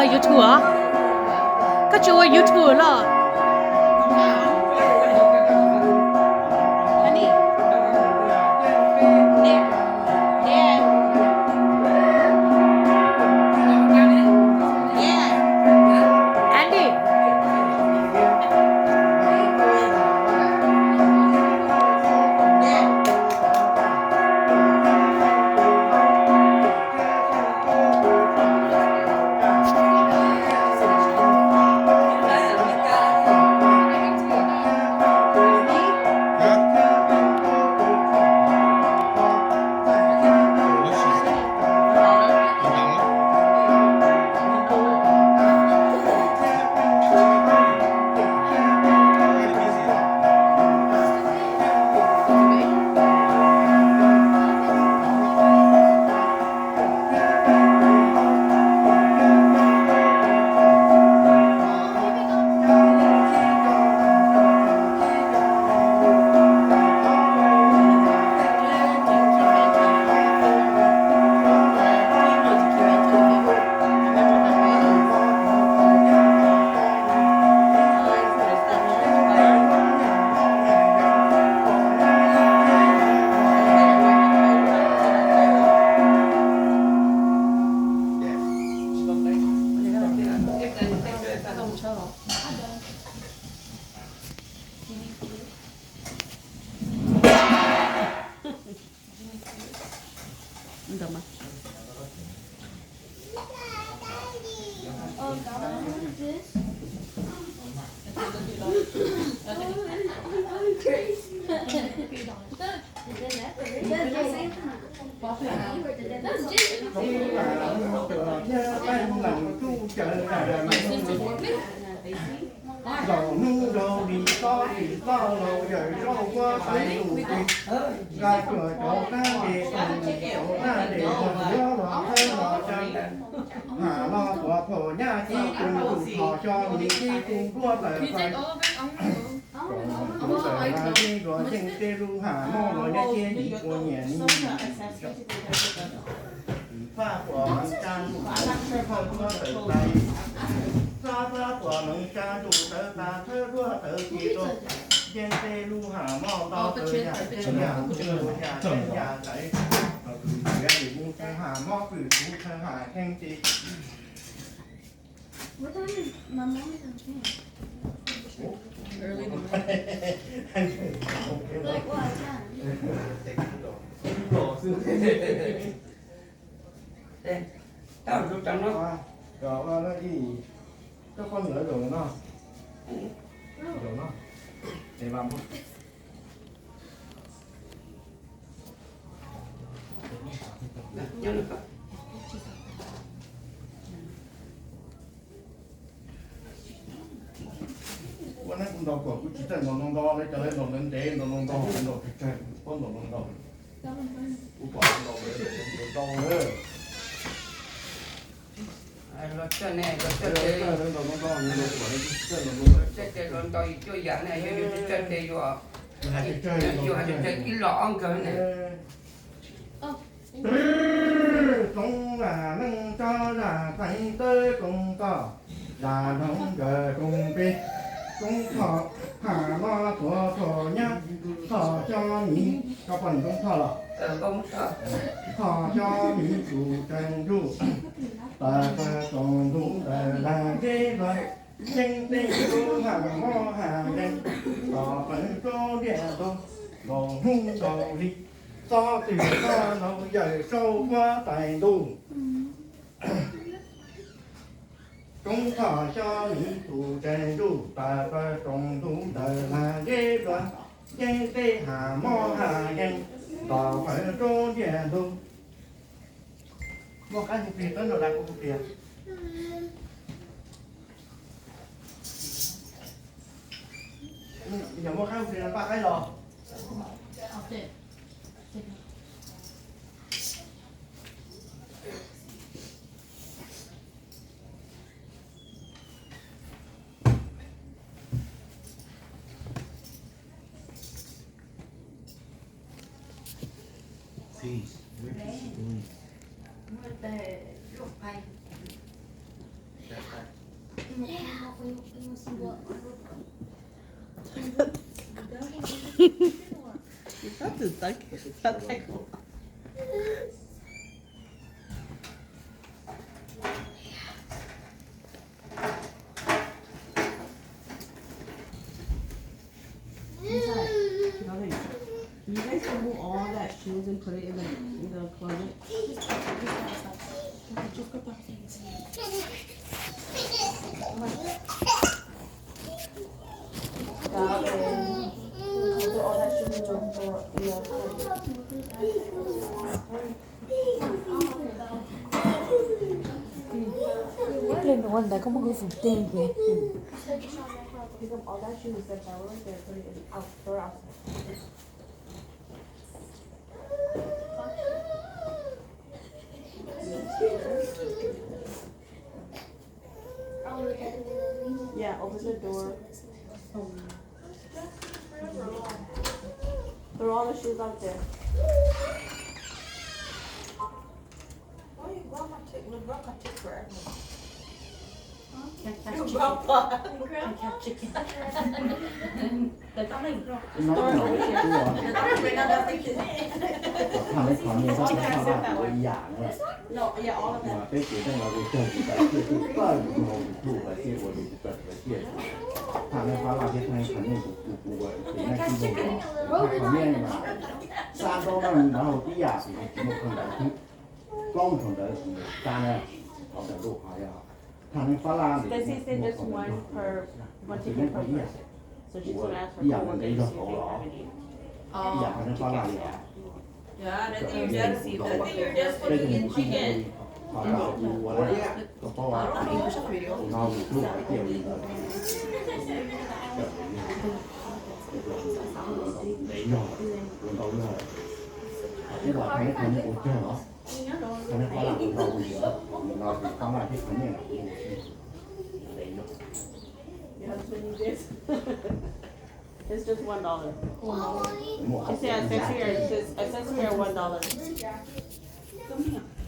YouTube os? Koj tsis ua YouTube los? Andy. Cov neeg tsuj caws tam zaum hnub nraug li tob ris toj laus yawm zaub huab tais lus tis, nqa cuam cov tag ntes, cov tag ntes yuav los thawb los tsa, ham los tuav phom nyaj cib tus tus thom xyo miv cib tus nkuaj tawm plaws. Tawm mas yeej zuav yeej tej lub ham moj los nyob ciaj yim ua nyiam ni. Faj puas meev tsa ntuj thawj duab tawv tas, faj faj puas meev tsa ntuj tawv tas thawj duab tawv ci rau, yeej tej lub ham moj nto tawv yam tseeb yam ntxwg yam tseeb yam ntxaiv. Los kwv txiav lwm mus thawj ham mob kwm kuv thawj ham kheej ci. Koj poj niam zaum no, zaum no, es vas mus. Ua neeb kuv ntaus kom kuv tsis txawj ntaus no nto, lawv cov lawv ntaus ntev ntev, ntaus no nto, kuv ntaus tsawg tsawg, kuv pom ntaus no nto, kuv pom ntaus ntaus ntau lawm. Los txawj ne, los txawj ces, los txawj ces los ntaus cuaj yam ne, yog yus tsis txawj ces yus, yus hais tias tsawg ib los ob nkawg ne. Tsoov zam neej tso zam txhais tawb tsoov toj, zam noog nkawd tsoov peb, tsoov thom ham los tuav phom nyab, thom xyo miv, koj poj niam tsoov thoj los, thom xyo miv tus tseem ntsuj, tawm plaws tsoom ntug ntawm lag zeb zog, yeej tej lub ham mob ham nkeeg, tom qees roob ntiaj ntug, nkaus hnub nkaus hli, txob twm txob laus yawm saub huab tais ntuj. Tsoov thom xyo miv tus tseem ntsuj, tawm plaws tsoom ntug ntawm lag zeb zog, yeej tej ham mob ham nkeeg, tom qees roob ntiaj ntug. Muaj qab nyob plig qab nrog dag kuv tus tiag. Yog muaj qab plig paj qaib los. Tab tom tag, tab tag kuv. Inside. Nothing. You guys can move all that shoes and put it in the, in the closet. Just go back. Just go back. That way. Put all that shoes in the, in the closet. Ib pliag nws ua ntawd koj muab kuv fum teg kis. Pick up all that shoes and stuff that were right there, put it in, out, throw it outside. Yeah, open the door. Throw all the shoes out there. Why your grandma take, your grandpa take forever? Can catch chicken. Can catch chicken. Thaj no qhov niag tab tab paj paj kuv ua ib yam na. Mas peb ces tej no ua raug kuv tawv thiaj twb pawg kuv tus thuj lawv thiaj ua li kuv tawv lawv thiaj. Thaj no fab laj thiab thaj no qhov niag kuv kuv kuv ua tus neeg tib zoo los thaj qhov niag mas xa rau no nws nrov hauv tib yam, tsis muaj qhov ntawd twb plaub qhov ntawd xa na. Qhov ntawd lub qhov yog thaj no fab laj ntawd Stacy said just one per, one ticket per person. So she's gonna ask for two more days, see if they have any. Ib yam no fab laj li os. Yeah, and I think you're just, I think you're just putting in chicken. It's just one dollar. She said accessory or, accessory or one dollar.